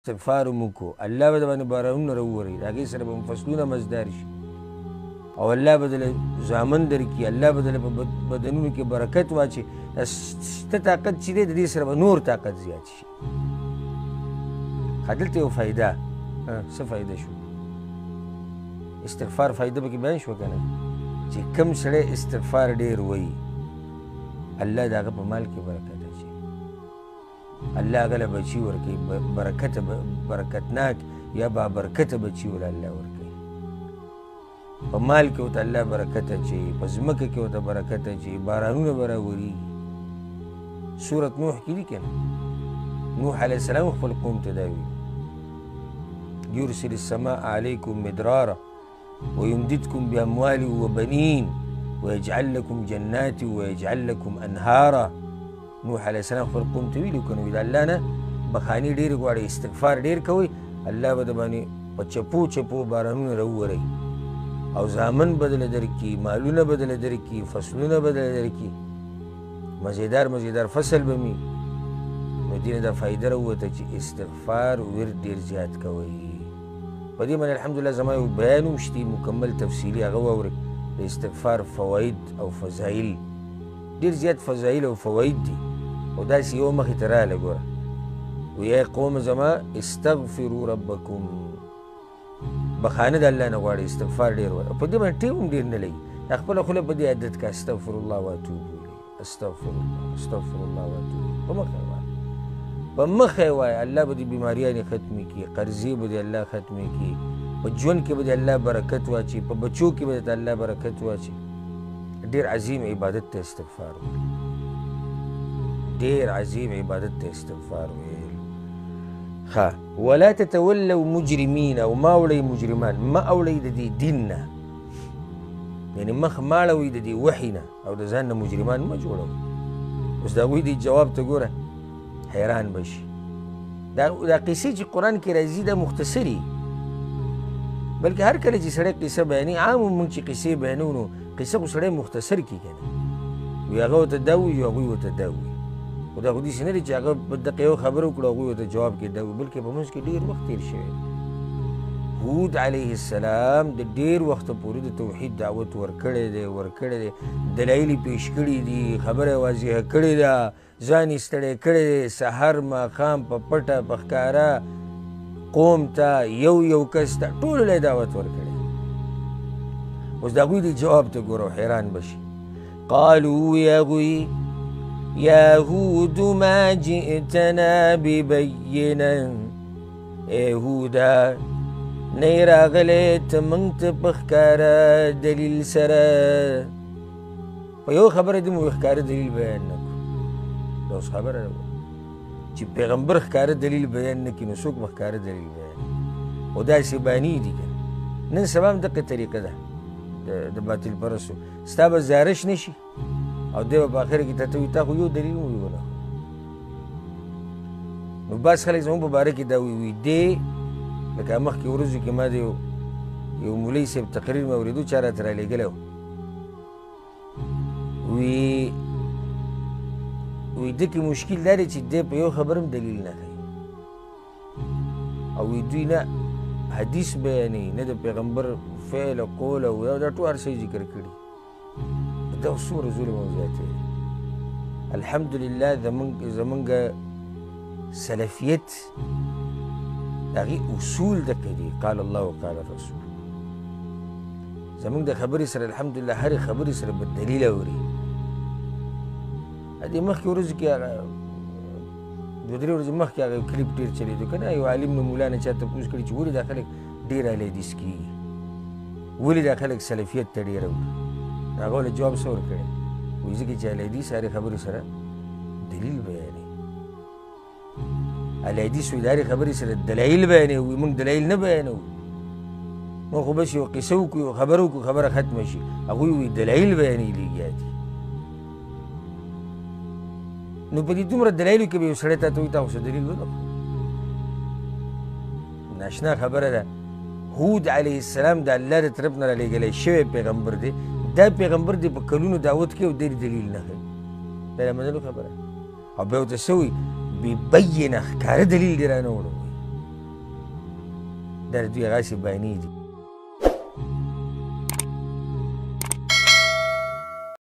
استغفار هم وکړو، الله به د باندې بارانونه راووري، د هغې سره به هم فصلونه مزدار شي، او الله به دله زامن درکړي، الله به دله په بدنونو کې برکت واچوي. دا شته طاقت چې دی د دې سره به نور طاقت زیات شي. ښه دلته یو فایده، څه فایده شو؟ استغفار فایده پکې بیان شوه که نه؟ چې کم سړی استغفار ډېر وایي الله د هغه په مال کې برکت اچوي، الله هغه له بچي ورکوي، برکتناک یا بابرکته بچي وله الله ورکوي. په مال کې ورته الله برکت اچوي، په ځمکه کې ورته برکت اچوي، بارانونه به راورېږي. سورت نوح کې دي که نه؟ نوح علیه السلام خپل قوم ته دا ویلي، یرسل السماء علیکم مدرارا ويمددكم بأموال وبنين ويجعل لكم جنات ويجعل لكم أنهارا. نوح علیه السلام خپل قوم ته ویلي که نه، وایي د الله نه بخښنې ډېرې غواړئ، استغفار ډېر کوئ، الله به د باندې په چپو چپو بارانونه راوورئ، او زامن به دله درکړي، مالونه به دله درکړي، فصلونه به دله درکړي، مزیدار مزیدار فصل به مي. نو دې نه دا فایده راووته چې استغفار ورد ډېر زیات کوئ. په دې باندې الحمدلله زما یو بیان هم شتي مکمل تفصیلي، هغه واورئ، د استغفار فواید او فضایل، ډېر زیات فضایل او فواید دي. او داسې یوه مخې ته راغله، ګوره، وایي قوم زما استغفروا ربکم، بخښنه د الله نه غواړئ، استغفار ډېر وایي. په دې باندې ټیم هم ډېر نه لګي، دا خپله خوله په دې عادت کړه، استغفر الله واتوب الیه، استغفر الله، استغفر الله واتوب الیه، په مخه یې وایه، په مخه یې وایه. الله به دې بیماریانې ختمې کړي، قرضې به دې الله ختمې کړي، په ژوند کې به دې الله برکت واچوي، په بچو کې به درته الله برکت واچوي. ډېر عظیم عبادت ته استغفار ویل، ډېر عظیم عبادت ته استغفار ویل. ښه، ولا تتولوا مجرمین، او ما اوړئ مجرمان، ما اوړئ د دې دین نه، یعنې مخ ماړوئ د دې وحي نه، او د ځان نه مجرمان مه جوړوئ. اوس د هغوی دې جواب ته ګوره، حیران به شي. دا قصې چې قرآن کې راځي دا مختصري، بلکې هر کله چې سړی قصه بیانوي، عام موږ چې قصې بیانوو نو قصه خو سړی مختصر کړي که نه، وایي هغه ورته دا ووایي، هغوی ورته دا ووایي. خو دا خو داسې نه دی چې هغه په دقه یو خبره وکړه هغوی ورته جواب کې دا ووایي، بلکې په منځ کې ډېر وخت تېر شوی. هود علیه السلام د ډېر وخته پورې د توحید دعوت ورکړی دی، ورکړی دی، دلایل یې پیش کړي دي، خبره یې واضحه کړې ده، ځان یې ستړی کړی دی، سهار ماښام په پټه په ښکاره قوم ته یو یو کس ته ټولو له یې دعوت ورکړی. اوس د هغوی دې جواب ته ګوره، حیران به شي. قالو یا هغوی یا هود ما جئتنا ببینه، ای هودا نه یې راغلی ته موږ ته په ښکاره دلیل سره. په یو خبره دې مو ښکاره دلیل بیان نه کړو. دا اوس خبره ده چې پیغمبر ښکاره دلیل بیان نه کړي نو څوک به ښکاره دلیل بیان کړي؟ خو داسې بانې دي که نن سبا هم دقه طریقه ده د باطل پرستو، ستا به زارش نه شي او دی به په آخره کې تا ته وایي تا خو یو دلیل هم ونه. نو بعض خلک زموږ په باره کې دا وایي، دی لکه مخکې ورځو کې ما د یو مولوي صاحب تقریر مې اورېدو، چا راته رالیږلی و، وایي ده کې مشکل دا دی چې دی په یو خبر هم دلیل نه ښیي، او وایي دوی نه حدیث بیانوي نه د پیغمبر فعل او قول او دا ټول هر څه یې ذکر کړي. دا اوس څومره ظلم او زیاتی دی. الحمدلله زمونږ سلفیت د هغې اصول دقه دي، قال الله وقال الرسول. زمونږ د خبرې سره الحمدلله هرې خبرې سره به دلیل اوري. دې مخکې ورځو کې هغه دوه درې ورځې مخکې هغه کلیپ ډېر چلېدو که نه، یو عالم نه مولا نه چا تپوس کړي چې ولې دا خلک ډېر اهل حدیث کېږي، ولې دا خلک سلفیت ته ډېر اوري؟ هغه له جواب څه ورکړی؟ وایي ځکه چې اهل حدیث هرې خبرې سره دلیل بیانوي، اهل حدیث وایي د هرې خبرې سره دلایل بیانوي، وایي موږ دلایل نه بیانوو، موږ خو بس یو قصه وکړو، یو خبره وکړو، خبره ختمه شي. هغوی وایي دلایل بیانوي لګیا دي. نو په دې دومره دلایلو کې به یو سړی تا ته وایي تا خو څه دلیل ونه ښود. ناشنا خبره ده. هود علیه السلام د الله د طرف نه رالیږلی شوی پیغمبر دی، دا پیغمبر دی په کلونو دعوت کوي او ډېر دلیل نه ښیي، دا د منلو خبره. او بیا ورته څه وایي؟ ببینه ښکاره دلیل دې رانه وړو. دا د دوی هغسې بانې دي.